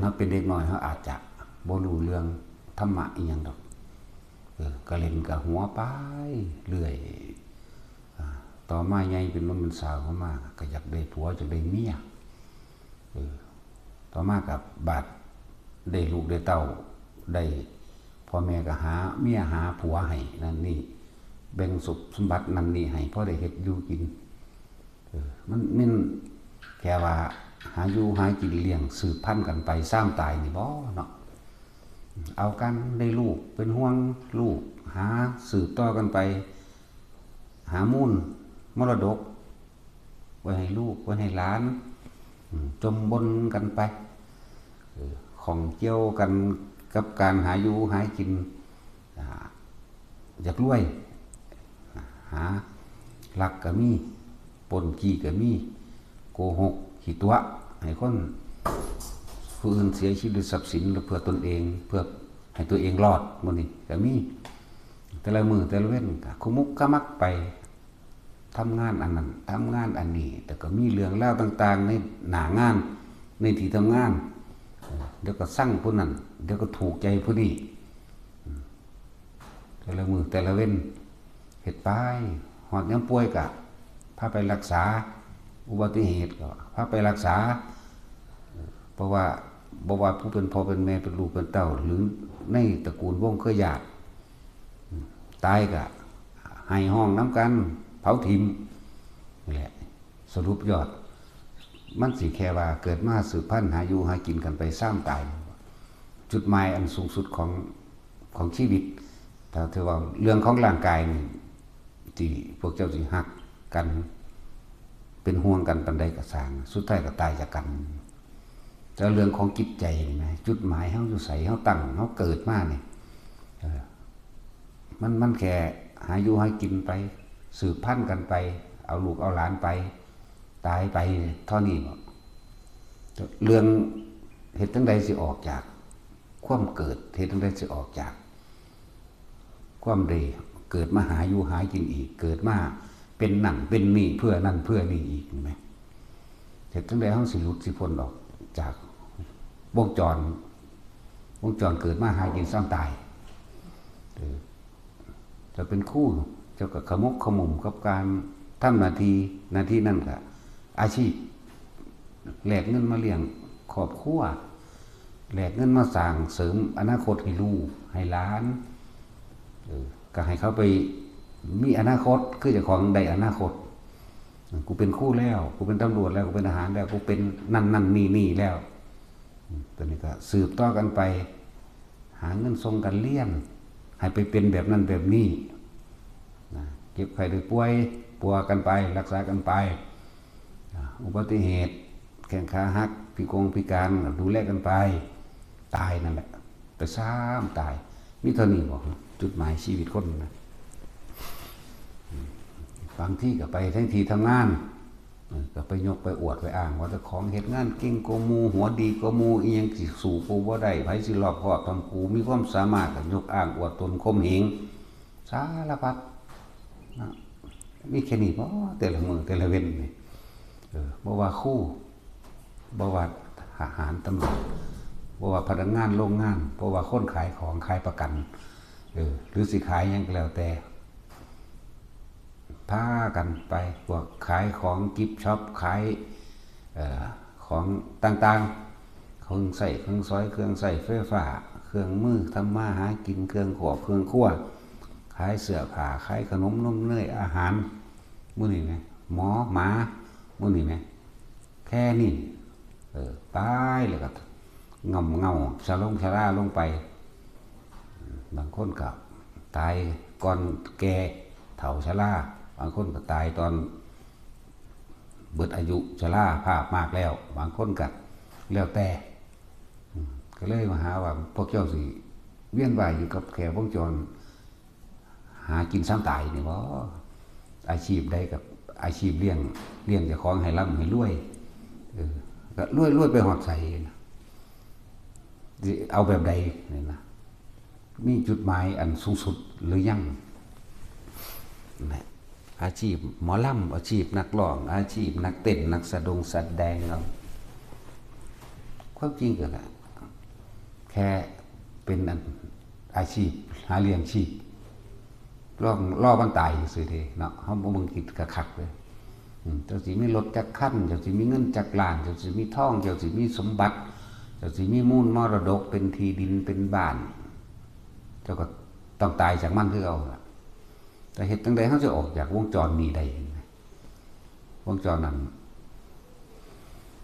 ເຮົາເປັນເດັກນ້ອຍ ເຮົາອາດຈະບໍ່ຮູ້ເລື່ອງທຳມະອີ່ຫຍັງດອກ ເອີ ກະຫຼິ້ນກະຫົວໄປເລື້ອຍ ອາ ຕໍ່ມາໃຫຍ່ເປັນໜຸ່ມເປັນສາວເຂົ້າມາ ກະຢາກໄດ້ຜົວ ຢາກໄດ້ເມຍ ເອີ ຕໍ່ມາກະບາດໄດ້ລູກໄດ້ເຕົ້າ ໄດ້ພໍ່ແມ່ກະຫາເມຍຫາຜົວໃຫ້ນັ້ນນີ້ ແບ່ງສົບສົມບັດນັ້ນນີ້ໃຫ້ ພໍໄດ້ເຮັດຢູ່ກິນ ເອີ ມັນ ມັນແຄ່ວ່າຫາຢູ່ຫາກິນລ້ຽງສືບພັນກັນໄປຊາມຕາຍນີ້ບໍເນາະ ເອົາກັນໄດ້ລູກ ເປັນຫ່ວງລູກ ຫາສືບຕໍ່ກັນໄປ ຫາມູນມໍລະດົກ ໄວ້ໃຫ້ລູກ ໄວ້ໃຫ້ຫຼານ ອາ ຈົ່ມບົນກັນໄປ ເອີ ຂ້ອງກ່ຽວກັນກັບການຫາຢູ່ຫາກິນ ອາ ຢາກລວຍ ຫາລັກກະມີ ປຸ້ນຈີ້ກະມີ ໂກຫົກ ຂີ້ຕົວະ ໃຫ້ຄົນຜູ້ອື່ນເສຍຊີວິດ ຊັບສິນ ແລະ ເພື່ອຕົນເອງ ເພື່ອໃຫ້ຕົວເອງລອດ ໝູ່ນີ້ກະມີ ແຕ່ລະມື້ແຕ່ລະເວັນກະຂະໝຸກຂະໝັກໄປ ທຳງານອັນນັ້ນ ທຳງານອັນນີ້ ແຕ່ກໍມີເລື່ອງລາວຕ່າງໆ ໃນໜ້າງານ ໃນທີ່ທຳງານ ດຽວກໍຊັງຜູ້ນັ້ນ ດຽວກໍຖືກໃຈຜູ້ນີ້ ແຕ່ລະມື້ແຕ່ລະເວັນ ເຮັດໄປ ຮອດຍາມປ່ວຍກະພາໄປລັກສາ ອຸບັດຕິເຫດກໍພາໄປລັກສາ ເພາະວ່າ ບໍ່ວ່າຜູ້ເປັນພໍ່ເປັນແມ່ ເປັນລູກເປັນເຕົ້າ ຫຼື ໃນຕະກູນວົງເຄືອຍາດ ຕາຍກະໄຫ້ຮ້ອງນຳກັນ ເຜົາຖິ້ມ ນີ້ແຫຼະ ສະຫຼຸບຍອດ ມັນຊິແຄ່ວ່າເກີດມາສືບພັນຫາຢູ່ຫາກິນກັນໄປຊາມຕາຍ ຈຸດໝາຍອັນສູງສຸດຂອງ ຂອງຊີວິດ ຖ້າຖືວ່າເລື່ອງຂອງຮ່າງກາຍນີ້ ທີ່ພວກເຈົ້າຊິຮັກກັນ ເປັນຫ່ວງກັນປານໃດກໍຊ່າງ ສຸດທ້າຍກໍຕາຍຈາກກັນ ແຕ່ເລື່ອງຂອງຈິດໃຈນີ້ນະ ຈຸດໝາຍເຮົາຢູ່ໃສ ເຮົາຕັ້ງ ເຮົາເກີດມານີ້ ເອີ ມັນ ມັນແຄ່ຫາຢູ່ຫາກິນໄປ ສືບພັນກັນໄປ ເອົາລູກເອົາຫຼານໄປ ຕາຍໄປ ເທົ່ານີ້ບໍ? ເລື່ອງເຮັດຈັ່ງໃດຊິອອກຈາກຄວາມເກີດ ເຮັດຈັ່ງໃດຊິອອກຈາກຄວາມໄດ້ເກີດມາຫາຢູ່ຫາກິນອີກ ເກີດມາເປັນນັ້ນເປັນນີ້ ເພື່ອນັ້ນເພື່ອນີ້ອີກ ເຫັນໄໝ? ເຮັດຈັ່ງໃດເຮົາຊິຫຼຸດຊິພົ້ນອອກຈາກວົງຈອນ ວົງຈອນເກີດມາຫາກິນຊາມຕາຍ? ເອີ ເຈົ້າເປັນຄູ ເຈົ້າກໍຂະໝົກຂະໝົມກັບການທຳໜ້າທີ່ ໜ້າທີ່ນັ້ນກໍອາຊີບ ແລກເງິນມາລ້ຽງຄອບຄົວ ແລກເງິນມາສ້າງເສີມອະນາຄົດໃຫ້ລູກໃຫ້ຫຼານ ເອີ ກໍໃຫ້ເຂົາໄປມີອະນາຄົດ ຄືເຈົ້າຂອງໄດ້ອະນາຄົດ ກູເປັນຄູແລ້ວ ກູເປັນຕຳຫຼວດແລ້ວ ກູເປັນທະຫານແລ້ວ ກູເປັນນັ້ນໆນີ້ໆແລ້ວ ຕົວນີ້ກໍສືບຕໍ່ກັນໄປ ຫາເງິນສົ່ງກັນຮຽນ ໃຫ້ໄປເປັນແບບນັ້ນແບບນີ້ນະ ເຈັບໄຂ້ໄດ້ປ່ວຍ ປົວກັນໄປ ລັກສາກັນໄປ ນະ ອຸບັດຕິເຫດ ແຂ້ງຂາຫັກ ພິກົງພິການ ກໍດູແລກັນໄປ ຕາຍນັ້ນແຫຼະ ໄປຊາມຕາຍ ມີເທົ່ານີ້ບໍ ຈຸດໝາຍຊີວິດຄົນນະ? ບາງທີກໍໄປໃນທີ່ທຳງານ ເອີ ກໍໄປຍົກໄປອວດໄປອ້າງວ່າເຈົ້າຂອງເຮັດງານເກັ່ງກວ່າໝູ່ ຫົວດີກວ່າໝູ່ ອີ່ຫຍັງຊິສູ້ກູບໍ່ໄດ້ ໃຜຊິລອບຄອບສ່ຳກູ ມີຄວາມສາມາດ ກໍຍົກອ້າງອວດຕົນຂົ່ມເຫງ ສາລະພັດນະ ມີແຄ່ນີ້ບໍ ແຕ່ລະມື້ແຕ່ລະເວັນນີ້? ເອີ ບໍ່ວ່າຄູ ບໍ່ວ່າທະຫານ ຕຳຫຼວດ ບໍ່ວ່າພະນັກງານໂຮງງານ ບໍ່ວ່າຄົນຂາຍຂອງຂາຍປະກັນ ເອີ ຫຼືຊິຂາຍຫຍັງກໍແລ້ວແຕ່ ພາກັນໄປ ພວກຂາຍຂອງກິບຊັອບ ຂາຍ ເອີ ຂອງຕ່າງໆ ເຄື່ອງໃຊ້ເຄື່ອງສອຍ ເຄື່ອງໃຊ້ໄຟຟ້າ ເຄື່ອງມືທຳມາຫາກິນ ເຄື່ອງຄອບເຄື່ອງຄົວ ຂາຍເສື້ອຜ້າ ຂາຍຂະໜົມນົມເນີຍອາຫານ ໝູ່ນີ້ແໝ່ ໝໍໝາ ໝູ່ນີ້ແໝ່ ແຄ່ນີ້ ເອີ ຕາຍແລ້ວກໍງ່ຳເຫງົາຊະລົງຊະລາລົງໄປ ບາງຄົນກໍຕາຍກ່ອນແກ່ເຖົ້າຊະລາ ບາງຄົນກໍຕາຍຕອນເບິດອາຍຸຊະລາພາບມາກແລ້ວ ບາງຄົນກໍແລ້ວແຕ່ ກໍເລີຍມາຫາວ່າພວກເຈົ້າຊິວຽນວ່າຍຢູ່ກັບແຄ່ວົງຈອນ ຫາກິນຊາມຕາຍນີ້ບໍ? ອາຊີບໃດກໍອາຊີບລ້ຽງ ລ້ຽງເຈົ້າຂອງໃຫ້ລ່ຳໃຫ້ລວຍ ເອີ ກໍລວຍ ລວຍໄປຮອດໃສນະ? ຊິເອົາແບບໃດນີ້ນະ? ມີຈຸດໝາຍອັນສູງສຸດຫຼືຍັງ? ນະ ອາຊີບໝໍລຳ ອາຊີບນັກຮ້ອງ ອາຊີບນັກເຕັ້ນ ນັກສະດົງສະແດງ ຄວາມຈິງກໍລະ ແຄ່ເປັນອັນ ອາຊີບ ຫາລ້ຽງຊີບ ລອງ ລໍວັນຕາຍຊື່ໆເດ້ເນາະ. ເຮົາບໍ່ເບິ່ງຄິດຄັກໆເດ້. ອືມ ເຈົ້າຊິມີລົດຈັກຄັນ, ເຈົ້າຊິມີເງິນຈັກລ້ານ, ເຈົ້າຊິມີທອງ, ເຈົ້າຊິມີສົມບັດ, ເຈົ້າຊິມີມູນມໍລະດົກ ເປັນທີ່ດິນ ເປັນບ້ານ, ເຈົ້າກໍຕ້ອງຕາຍຈາກມັນຄືເກົ່າລະ. ແຕ່ເຮັດຈັ່ງໃດເຮົາຊິອອກຈາກວົງຈອນນີ້ໄດ້? ວົງຈອນນັ້ນ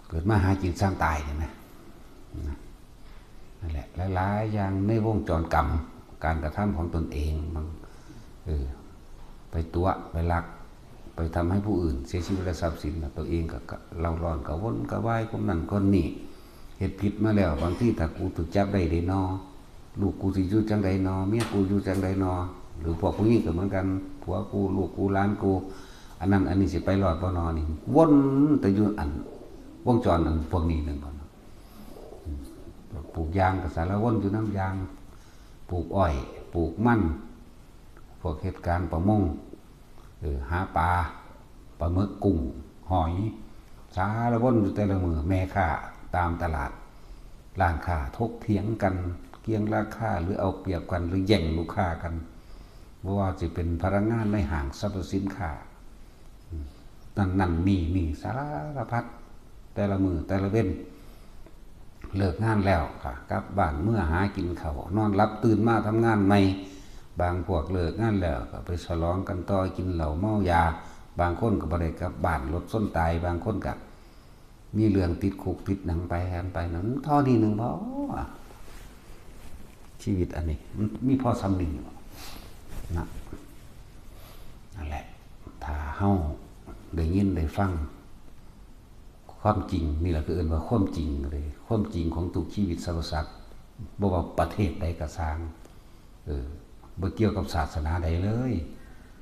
ເກີດມາຫາກິນສ້າງຕາຍນີ້ນະ ນັ້ນແຫຼະ. ຫຼາຍໆຢ່າງໃນວົງຈອນກຳ ການກະທຳຂອງຕົນເອງ ບາງ ເອີ ໄປຕົວະ ໄປລັກ ໄປທຳໃຫ້ຜູ້ອື່ນເສຍຊີວິດ ແລະ ຊັບສິນ ແລະ ຕົວເອງກໍ ກະເລົ່າຮ້ອນ ກະວົນກະວາຍ ຄົນນັ້ນຄົນນີ້ ເຮັດຜິດມາແລ້ວ. ບາງທີຖ້າກູຖືກຈັບໄດ້ເດເນາະ ລູກກູຊິຢູ່ຈັ່ງໃດນໍ ເມຍກູຢູ່ຈັ່ງໃດນໍ ຫຼືພວກຜູ້ຍິງກໍເໝືອນກັນ ຜົວກູ ລູກກູ ຫຼານກູ ອັນນັ້ນອັນນີ້ຊິໄປລອດບໍ່ນໍ ນີ້ວົນແຕ່ຢູ່ອັນວົງຈອນອັນພວກນີ້ແມ່ນບໍ່? ອືມ ປູກຢາງກໍສາລະວົນຢູ່ນຳຢາງ ປູກອ້ອຍ ປູກມັນ ພວກເຮັດການປະມົງ ເອີ ຫາປາ ປາໝຶກ ກຸ້ງ ຫອຍ ສາລະວົນຢູ່ແຕ່ລະມື້. ແມ່ຄ້າຕາມຕະຫຼາດ ຮ້ານຄ້າ ຖົກຖຽງກັນ ກ່ຽງລາຄາ ຫຼືເອົາປຽບກັນ ຫຼືແຍ່ງລູກຄ້າກັນ ບໍ່ວ່າຊິເປັນພະນັກງານໃນຫ້າງສັບພະສິນຄ້າ ນັ້ນໆ ນີ້ໆ ສາລະພັດ ແຕ່ລະມື້ແຕ່ລະເວັນ. ເລີກງານແລ້ວກໍກັບບ້ານເມືອຫາກິນເຂົ້າ ນອນຫຼັບຕື່ນມາທຳງານໃໝ່. ບາງພວກເລີກງານແລ້ວກໍໄປສະຫຼອງກັນຕໍ່ ກິນເຫຼົ້າເມົາຢາ. ບາງຄົນກໍບໍ່ໄດ້ກັບບ້ານ ລົດຊົນຕາຍ. ບາງຄົນກໍມີເລື່ອງຕິດຄຸກຕິດຫຍັງໄປກັນໄປ. ນັ້ນທໍ່ນີ້ໜຶ່ງບໍ່? ຊີວິດອັນນີ້ມັນມີພໍສ່ຳນີ້ຢູ່ນະ? ນັ້ນແຫຼະ ຖ້າເຮົາໄດ້ຍິນໄດ້ຟັງ ຄວາມຈິງນີ້ລະ ຄືເອີ້ນວ່າຄວາມຈິງເດ້ ຄວາມຈິງຂອງທຸກຊີວິດສັດວະສັດ ບໍ່ວ່າປະເທດໃດກໍຊ່າງ ເອີ ບໍ່ກ່ຽວກັບສາສະໜາໃດເລີຍ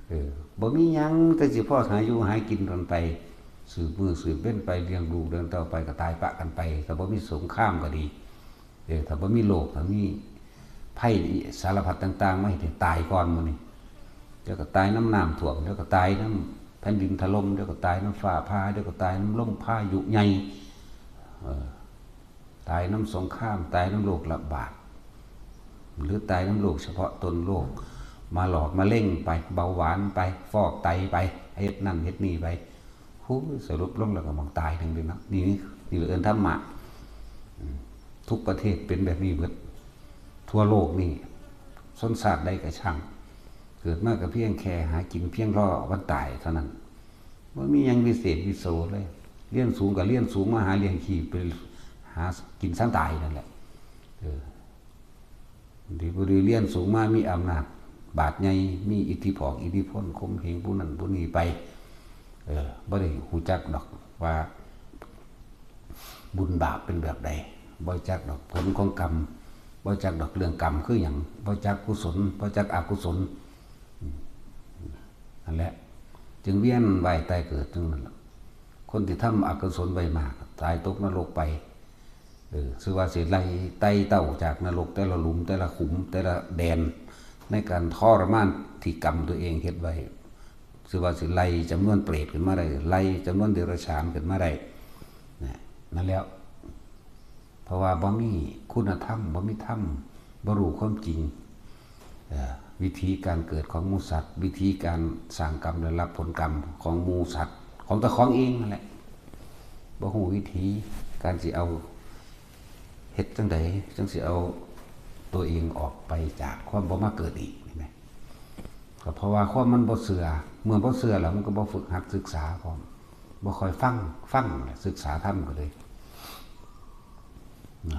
ເອີ ບໍ່ມີຫຍັງ ແຕ່ຊິພໍຫາຢູ່ຫາກິນກັນໄປ ສືບມື້ສືບເວັນໄປ ລ້ຽງລູກລ້ຽງເຕົ້າໄປ ກໍຕາຍປະກັນໄປ. ຖ້າບໍ່ມີສົງຄາມກໍດີ ເອີ ຖ້າບໍ່ມີໂລກ ຖ້າມີໄພສາລະພັດຕ່າງໆ ມາເຮັດໃຫ້ຕາຍກ່ອນໝູ່ນີ້ ດຽວກໍຕາຍນຳນ້ຳຖ້ວມ ດຽວກໍຕາຍນຳແຜ່ນດິນຖະຫຼົ່ມ ດຽວກໍຕາຍນຳຟ້າຜ່າ ດຽວກໍຕາຍນຳລົມພາຍຸໃຫຍ່ ເອີ ຕາຍນຳສົງຄາມ ຕາຍນຳໂລກລະບາດ ຫຼືຕາຍນຳໂລກສະເພາະຕົນ ໂລກມາຫຼອກມະເລັງໄປ ເບົາຫວານໄປ ຟອກໄຕໄປ ເຮັດນັ້ນເຮັດນີ້ໄປ. ໂອ້ຍ ສະຫຼຸບລົງແລ້ວກໍໝ່ອງຕາຍໜຶ່ງເດ້ເນາະ. ນີ້ ນີ້ເອີ້ນທຳມະ. ອືມ ທຸກປະເທດເປັນແບບນີ້ເບິດ ທົ່ວໂລກນີ້ ຊົນຊາດໃດກໍຊ່າງ ເກີດມາກໍພຽງແຄ່ຫາກິນພຽງລໍວັນຕາຍເທົ່ານັ້ນ ບໍ່ມີຫຍັງວິເສດວິໂສເລີຍ. ຮຽນສູງກໍຮຽນສູງມາຫາລ້ຽງຊີບ ໄປຫາກິນສັງຕາຍນັ້ນແຫຼະ ເອີ. ດີບໍ່ດີຮຽນສູງມາມີອຳນາດບາດໃຫຍ່ ມີອິດທິພອກອິດທິພົນຂົ່ມເຫງຜູ້ນັ້ນຜູ້ນີ້ໄປ ເອີ ບໍ່ໄດ້ຮູ້ຈັກດອກວ່າບຸນບາບເປັນແບບໃດ ບໍ່ຈັກດອກຜົນຂອງກຳ ບໍ່ຈັກດອກເລື່ອງກຳຄືຫຍັງ ບໍ່ຈັກກຸສົນ ບໍ່ຈັກອະກຸສົນ ອືມ ນັ້ນແຫຼະ ຈຶ່ງວຽນວ່າຍຕາຍເກີດຈັ່ງນັ້ນລະ. ຄົນທີ່ທຳອະກຸສົນໄວ້ມາກ ຕາຍຕົກນະລົກໄປ ເອີ ຊື່ວ່າຊິໄລ່ໄຕ່ເຕົ້າຈາກນະລົກແຕ່ລະຫຼຸມ ແຕ່ລະຂຸມ ແຕ່ລະແດນ ໃນການທໍລະມານທີ່ກຳຕົວເອງເຮັດໄວ້ ຊື່ວ່າຊິໄລ່ຈຳນວນເປຣດຂຶ້ນມາໄດ້ ໄລ່ຈຳນວນເດຍລະສານຂຶ້ນມາໄດ້ ນະ ນັ້ນແຫຼະ ເພາະວ່າບໍ່ມີຄຸນນະທຳ ບໍ່ມີທຳ ບໍ່ຮູ້ຄວາມຈິງ ເອີ ວິທີການເກີດຂອງໝູສັດ ວິທີການສ້າງກຳ ແລະ ຮັບຜົນກຳຂອງໝູສັດ ຂອງເຈົ້າຂອງເອງນັ້ນແຫຼະ ບໍ່ຮູ້ວິທີການຊິເອົາ ເຮັດຈັ່ງໃດຈັ່ງຊິເອົາຕົວເອງອອກໄປຈາກຄວາມບໍ່ມາເກີດອີກ ເຫັນໄໝ? ກໍເພາະວ່າຄວາມມັນບໍ່ເຊື່ອ ເມື່ອບໍ່ເຊື່ອແລ້ວມັນກໍບໍ່ຝຶກຫັດສຶກສາພ້ອມ ບໍ່ຄ່ອຍຟັງ ຟັງແລ້ວສຶກສາທຳກໍເລີຍ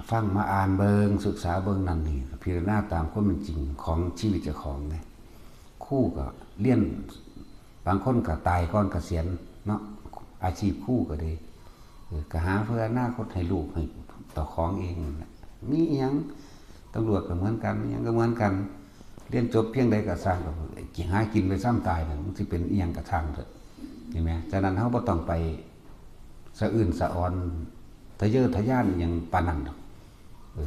ຟັງມາອ່ານເບິ່ງ ສຶກສາເບິ່ງນັ້ນນີ້ ພິຈາລະນາຕາມຄວາມເປັນຈິງຂອງຊີວິດເຈົ້າຂອງເດ້. ຄູກໍຮຽນ ບາງຄົນກໍຕາຍກ່ອນກະສຽນເນາະ ອາຊີບຄູກໍດີ ເອີ ກໍຫາເພື່ອອະນາຄົດໃຫ້ລູກໃຫ້ເຈົ້າຂອງເອງນັ້ນແຫຼະ. ມີອີ່ຫຍັງ ຕຳຫຼວດກໍເໝືອນກັນ ອີ່ຫຍັງກໍເໝືອນກັນ ຮຽນຈົບພຽງໃດກໍຊ່າງ ກໍຫາກິນໄປສ່ຳຕາຍນັ້ນ ມັນຊິເປັນອີ່ຫຍັງກໍຊ່າງເຖາະ ເຫັນໄໝ? ສະນັ້ນເຮົາບໍ່ຕ້ອງໄປສະອື່ນສະອອນ ທະເຍີທະຍານອີ່ຫຍັງປານນັ້ນດອກ ເອີ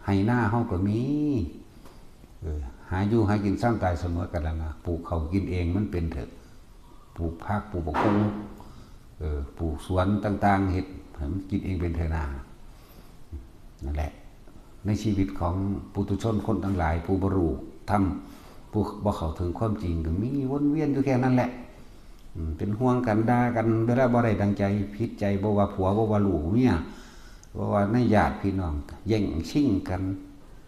ໄຮ່ນາເຮົາກໍມີ ເອີ ຫາຢູ່ຫາກິນສ່ຳຕາຍສະເໝີກັນນັ້ນນະ ປູກເຂົ້າກິນເອງມັນເປັນເຖາະ ປູກຜັກ ປູກບັກຫຸ່ງ ເອີ ປູກສວນຕ່າງໆ ເຮັດໃຫ້ມັນກິນເອງເປັນເຖາະນາ ນັ້ນແຫຼະ. ໃນຊີວິດຂອງປຸຖຸຊົນຄົນທັງຫຼາຍ ຜູ້ບໍ່ຮູ້ທຳ ຜູ້ບໍ່ເຂົ້າເຖິງຄວາມຈິງ ກໍມີວົນວຽນຢູ່ແຄ່ນັ້ນແຫຼະ. ອືມ ເປັນຫ່ວງກັນ ດ່າກັນ ເວລາບໍ່ໄດ້ດັ່ງໃຈ ຜິດໃຈ ບໍ່ວ່າຜົວ ບໍ່ວ່າລູກເມຍ ບໍ່ວ່າໃນຍາດພີ່ນ້ອງ ແຍ່ງຊິງກັນ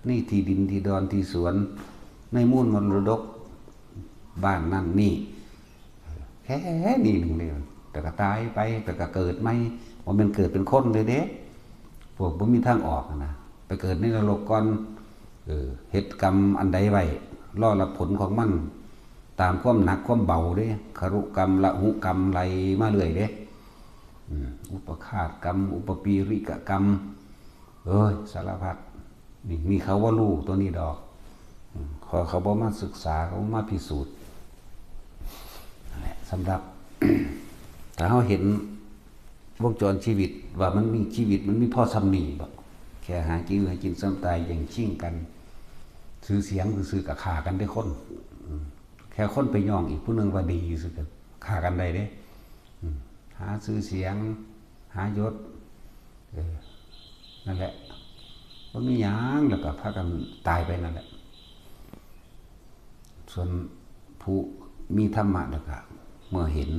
ໃນທີ່ດິນທີ່ດອນທີ່ສວນ ໃນມູນມໍລະດົກບ້ານນັ້ນນີ້ ແຄ່ນີ້ໜຶ່ງເດ້ ແຕ່ກໍຕາຍໄປ ແຕ່ກໍເກີດໃໝ່ ບໍ່ແມ່ນເກີດເປັນຄົນເດ້ເດ້ ພວກບໍ່ມີທາງອອກນະ ໄປເກີດໃນນະລົກກ່ອນ. ເອີ ເຮັດກຳອັນໃດໄວ້ ລໍຮັບຜົນຂອງມັນ ຕາມຄວາມໜັກຄວາມເບົາເດ້ ຄະລຸກຳ ລະຫຸກຳ ໄລ່ມາເລື້ອຍເດ້. ອືມ ອຸປະຄາດກຳ ອຸປະປີລິກະກຳ ເອີຍ ສາລະພັດ ນີ້ ນີ້ເຂົາບໍ່ຮູ້ຕົວນີ້ດອກ. ອືມ ເຂົາ ເຂົາບໍ່ມາສຶກສາ ເຂົາບໍ່ມາພິສູດ. ນັ້ນແຫຼະ ສຳລັບ ຖ້າເຮົາເຫັນວົງຈອນຊີວິດວ່າມັນມີ ຊີວິດມັນມີພໍສ່ຳນີ້ບໍ? ແຄ່ຫາກິນ ຫາກິນສ່ຳຕາຍ ແຍ່ງຊິງກັນ ຊື່ສຽງຊື່ໆ ກໍຂ້າກັນເດ້ຄົນ. ອືມ ແຄ່ຄົນໄປຍ້ອງອີກຜູ້ໜຶ່ງວ່າດີຊື່ ກໍຂ້າກັນໄດ້ເດ້. ອືມ ຫາຊື່ສຽງ ຫາຍົດ ເອີ ນັ້ນແຫຼະ ບໍ່ມີຫຍັງ ແລ້ວກໍພາກັນຕາຍໄປນັ້ນແຫຼະ. ສ່ວນຜູ້ມີທຳມະແລ້ວກໍເມື່ອເຫັນ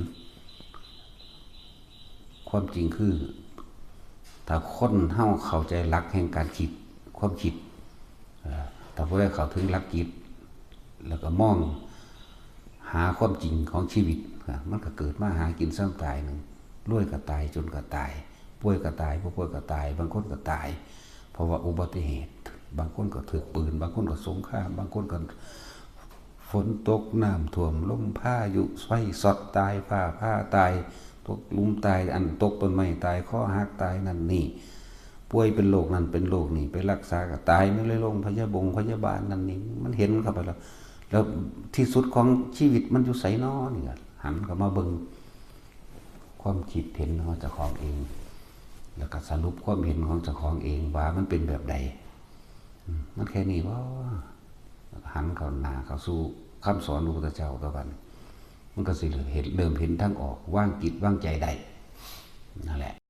ຄວາມຈິງ ຄື ຖ້າຄົນເຮົາເຂົ້າໃຈຫຼັກແຫ່ງການຄິດ ຄວາມຄິດ ເອີ ຖ້າຜູ້ໃດເຂົ້າເຖິງຫຼັກຈິດ ແລ້ວກໍມອງຫາຄວາມຈິງຂອງຊີວິດ ມັນກໍເກີດມາຫາກິນສ່ຳຕາຍໜຶ່ງ ລວຍກໍຕາຍ ຈົນກໍຕາຍ ປ່ວຍກໍຕາຍ ບໍ່ປ່ວຍກໍຕາຍ ບາງຄົນກໍຕາຍເພາະວ່າອຸບັດຕິເຫດ ບາງຄົນກໍຖືກປືນ ບາງຄົນກໍສົງຄາມ ບາງຄົນກໍຝົນຕົກ ນ້ຳຖ້ວມ ລົມພາຍຸ ໄຟຊັອດຕາຍ ຟ້າຜ່າຕາຍ ຕົກຫຼຸມຕາຍ ອັນ ຕົກຕົ້ນໄມ້ຕາຍ ຄໍຫັກຕາຍ ນັ້ນນີ້ ປ່ວຍເປັນໂລກນັ້ນເປັນໂລກນີ້ ໄປລັກສາກໍຕາຍ ໃນໂລງພະຍາບົງພະຍາບານນັ້ນນີ້ ມັນເຫັນເຂົ້າໄປແລ້ວ ແລ້ວທີ່ສຸດຂອງຊີວິດມັນຢູ່ໃສນໍ? ນີ້ກໍຫັນເຂົ້າມາເບິ່ງຄວາມຄິດເຫັນຂອງເຈົ້າຂອງເອງ ແລ້ວກໍສະຫຼຸບຄວາມເຫັນຂອງເຈົ້າຂອງເອງວ່າມັນເປັນແບບໃດ. ອືມ ມັນແຄ່ນີ້ບໍ? ຫັນເຂົ້າໜ້າເຂົ້າສູ່ຄຳສອນຂອງພະພຸດທະເຈົ້າ ຕໍ່ບັດນີ້ ມັນກໍຊິເຫັນ ເລີ່ມເຫັນທາງອອກ ວາງຈິດວາງໃຈໄດ້ ນັ້ນແຫຼະ.